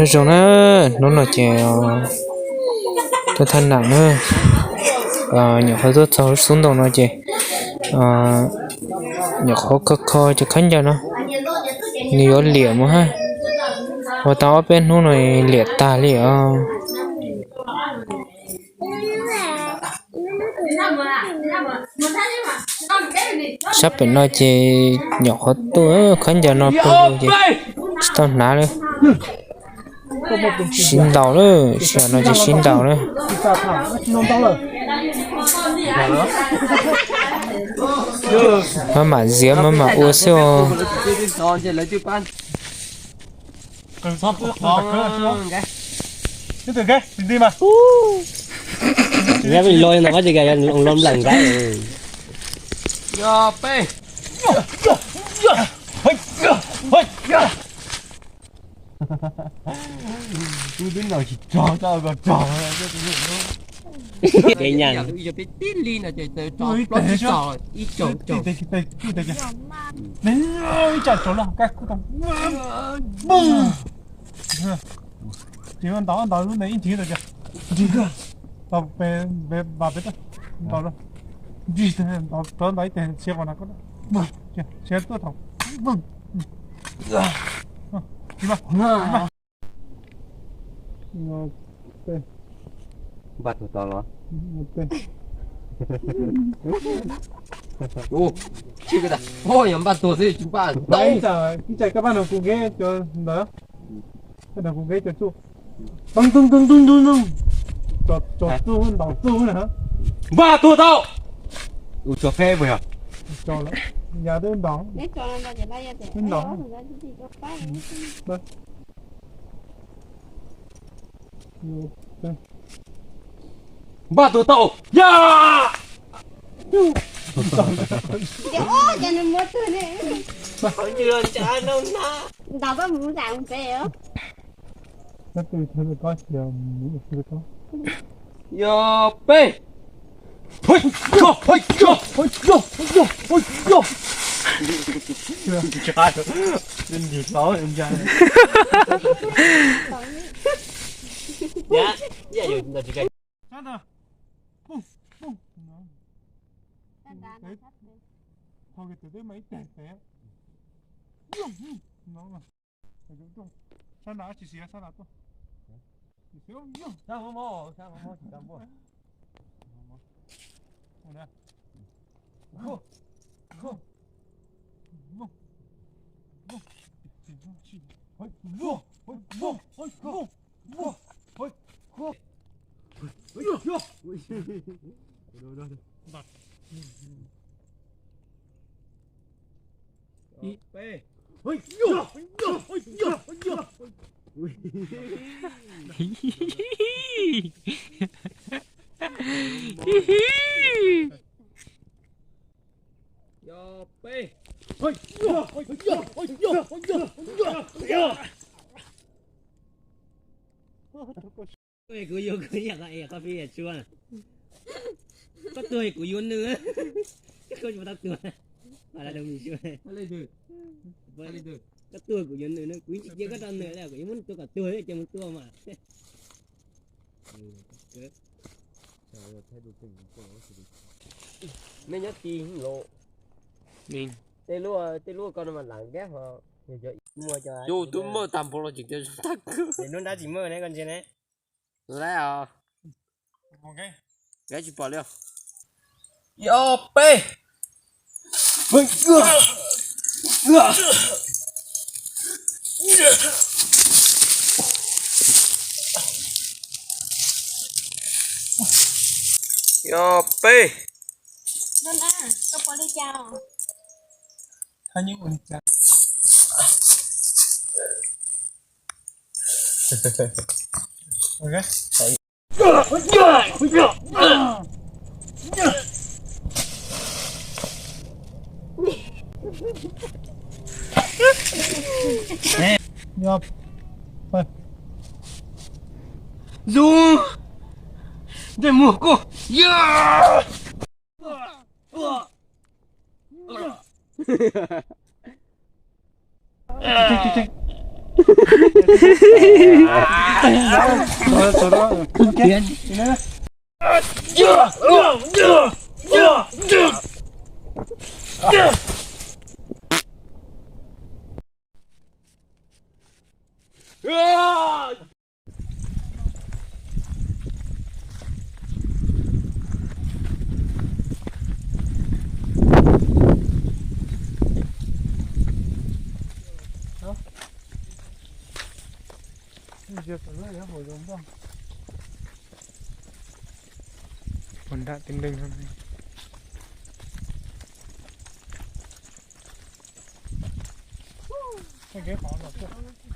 Zoo na, hnub no ces tuaj thaj nam na, nyuam qhuav tuaj txog lub xub ntaus no ces nyuam qhuav kho kho cov khaub ncaws no, nws yuav liam mus hab. Ua tau ob peb hnub no liam tag li os. Sab pem no ces nyuam qhuav tuaj khaub ncaws no pw ces tsis tau hnav li. Sib ntaus lawm, sij hawm no ces sib ntaus lawm. Maj mam ziav maj mam ua xwb os. Lo no, lo nplees nqaib. Wb twb ntaus tsis txog, tso kom txog. Ib yam li no ces txawm tso plaub tsib txog, ib txog txog. Ib tsam tsaus lawm, kab kuj tau. Ces ntaus ntaus lub ntawd ib ntsis tau, ntsis tau, vas pem, ntaus, ntsis, ntaus rov ntaus ib teg, siav qhov na, siav tuaj thaum. Npaj tug tau los? Ua, tsis, yog npaj tuag xwb tsis npaj tau. Ib tsam koj pab nrog kuv nqeb cov ntawd, pab nrog kuv nqeb cov txuj. Tog tog tog tog tog, tso txuj ntaus txuj na. Npaj tuag tau. Ua tso pheb puas yog? Tso lawm, yog twb ntaus, twb ntaus. Npaj tuag tau, yog. Ntaus koj mus zam pem. Yog peb. Sab ntawd, pum pum, thaum twg twb mas ib teg pem. Sab na tsis xiav, sab na tuaj. Sab mob mob, sab mob mob tsis tau npuaj. Peb. Yog peb. Kuv yuav kuv yam qhov es qhov pib yam tsua. Koj tuag kuv yuav nws. Koj tsis tau tuag. Koj tuag kuv yuav nws, kuv tsis cia koj rau nws li, kuv yuav muab nws tua kom tuag ces mus tua mas. Nej nyob ti los. Tej lub, tej lub ko no mas lam nkab ho. Yus twb muaj tag npaum los tseem tias zoo tag kawg. Lub nrab tsis muaj ne, koj ntsia ne. Nkab tsis pom li. Yog peb. Yog peb. Yog peb. Zoo, ntsej muag koj. Ua nram tib neeg no. Kev qhov los tuaj.